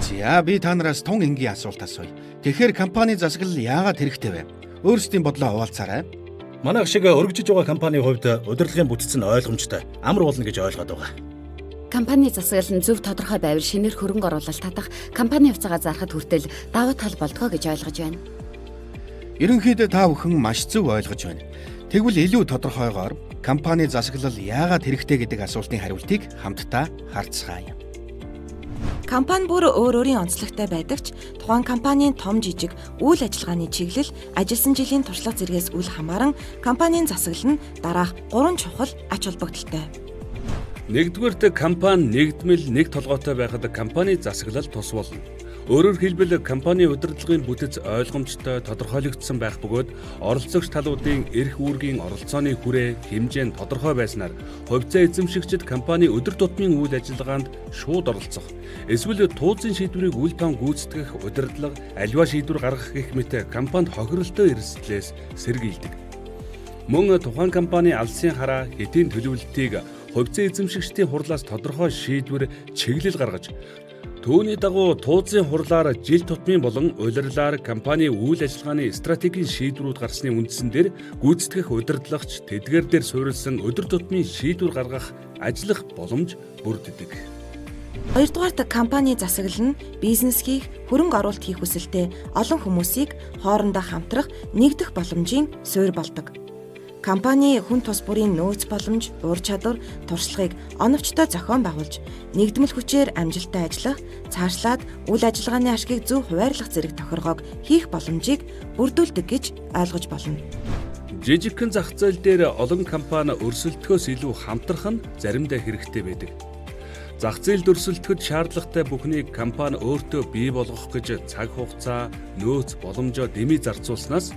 За, би та нараас тун энгийн асуулт асууя. Тэгэхээр компани засаглал яагаад хэрэгтэй вэ? Өөрсдийн бодлоо хуваалцаарай. Манайх шиг өргөжиж байгаа компанийн хувьд удирдлагын бүтэц нь ойлгомжтой, амар болно гэж ойлгоод байгаа. Компани засаглал нь зөв тодорхой байвал шинээр хөрөнгө оруулалт татах, компани хувьцаагаа зарахад хүртэл давуу тал болдгоо гэж ойлгож байна. Ерөнхийдөө та бүхэн маш зөв ойлгож байна. Тэгвэл илүү тодорхойгоор компани засаглал яагаад хэрэгтэй гэдэг асуултын хариултыг хамтдаа харцгаая. Компани бүр өөр өөрийн онцлогтой байдаг ч тухайн компанийн том жижиг үйл ажиллагааны чиглэл, ажилласан жилийн туршлага зэргээс үл хамааран компанийн засаглал нь дараах гурван чухал ач холбогдолтой. Нэгдүгээрт, компани нэгдмэл нэг толгойтой байхад компани засаглал тус болно. Өөрөөр хэлбэл, компани удирдлагын бүтэц ойлгомжтой, тодорхойлогдсон байх бөгөөд оролцогч талуудын эрх үүргийн оролцооны хүрээ, хэмжээ нь тодорхой байснаар хувьцаа эзэмшигчид компани өдөр тутмын үйл ажиллагаанд шууд оролцох, эсвэл туузын шийдвэрийг үл тоон гүйцэтгэх удирдлага, аливаа шийдвэр гаргах гэх мэт компанид хохиролтой эрсдлээс сэргийлдэг. Мөн тухайн компани алсын хараа, хэтийн төлөвлөлтийг хувьцаа эзэмшигчдийн хурлаас тодорхой шийдвэр, чиглэл гаргаж, түүний дагуу туузын хурлаар жил тутмын болон улирлаар компани үйл ажиллагааны стратегийн шийдвэрүүд гарсны үндсэн дээр гүйцэтгэх удирдлагч тэдгээр дээр суурилсан өдөр тутмын шийдвэр гаргах, ажиллах боломж бүрддэг. Хоёрдугаарт, компани засаглал нь бизнес хийх, хөрөнгө оруулалт хийх хүсэлтэй олон хүмүүсийг хоорондоо хамтрах, нэгдэх боломжийн суурь болдог. Компани хүн тус бүрийн нөөц боломж, ур чадвар, туршлагыг оновчтой зохион байгуулж, нэгдмэл хүчээр амжилттай ажиллах, цаашлаад үйл ажиллагааны ашгийг зөв хуваарлах зэрэг тохиргоог хийх боломжийг бүрдүүлдэг гэж ойлгож болно. Жижигхэн зах зээл дээр олон компани өрсөлдөхөөс илүү хамтрах нь заримдаа хэрэгтэй байдаг. Зах зээлд өрсөлдөхөд шаардлагатай бүхнийг компани өөртөө бий болгох гэж цаг хугацаа, нөөц боломжоо дэмий зарцуулснаас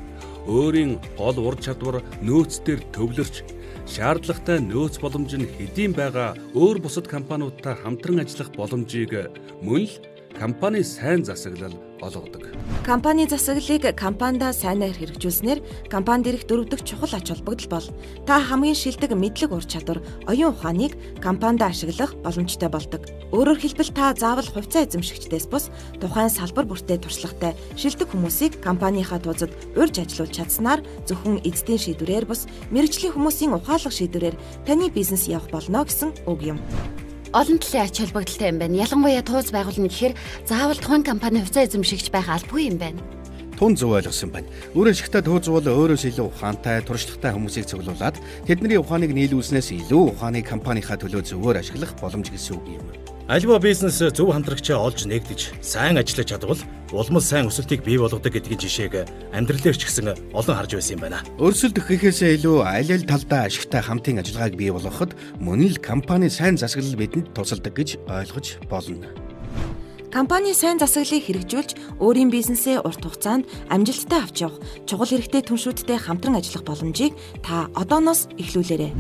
өөрийн гол ур чадвар, нөөц дээр төвлөрч, шаардлагатай нөөц боломж нь хэдийн байгаа өөр бусад компаниудтай хамтран ажиллах боломжийг мөн л компани сайн засаглал олгодог. Компани засаглалыг компанида сайнаар хэрэгжүүлснээр компанид ирэх дөрөв дэх чухал ач холбогдол бол та хамгийн шилдэг мэдлэг, ур чадвар, оюун ухааныг компанида ашиглах боломжтой болдог. Өөрөөр хэлбэл, та заавал хувьцаа эзэмшигчдээс бус тухайн салбар бүртээ туршлагатай шилдэг хүмүүсийг компанийнхаа туузад урьж ажилуулж чадсанаар зөвхөн эздийн шийдвэрээр бус мэргэжлийн хүмүүсийн ухаалаг шийдвэрээр таны бизнес явах болно гэсэн үг юм. Олон талын ач холбогдолтой юм байна. Ялангуяа тууз байгуулна гэхээр заавал тухайн компани хувьцаа эзэмшигч байх албагүй юм байна. Тун зөв ойлгосон байна. Өөрөөр шигтэй тууз бол өөрөөс илүү ухаантай, туршлагатай хүмүүсийг цуглуулад тэдний ухааныг нийлүүлснээс илүү ухааныг компанийнхаа төлөө зөвөөр ашиглах боломж гэсэн үг юм. Аливаа бизнес зөв хамтрагчаа олж нэгдэж, сайн ажиллаж чадвал улам сайн өсөлтийг бий болгодог гэдгийн жишээг амьдралээр ч гэсэн олон харж байсан юм байна. Өрсөлдөх гэхээсээ илүү аль аль талдаа ашигтай хамтын ажиллагааг бий болгоход мөн л компани сайн засаглал бидэнд тусалдаг гэж ойлгож болно. Компани сайн засаглалыг хэрэгжүүлж өөрийн бизнесээ урт хугацаанд амжилттай авч явах чухал хэрэгтэй түншүүдтэй хамтран ажиллах боломжийг та одооноос эхлүүлээрэй.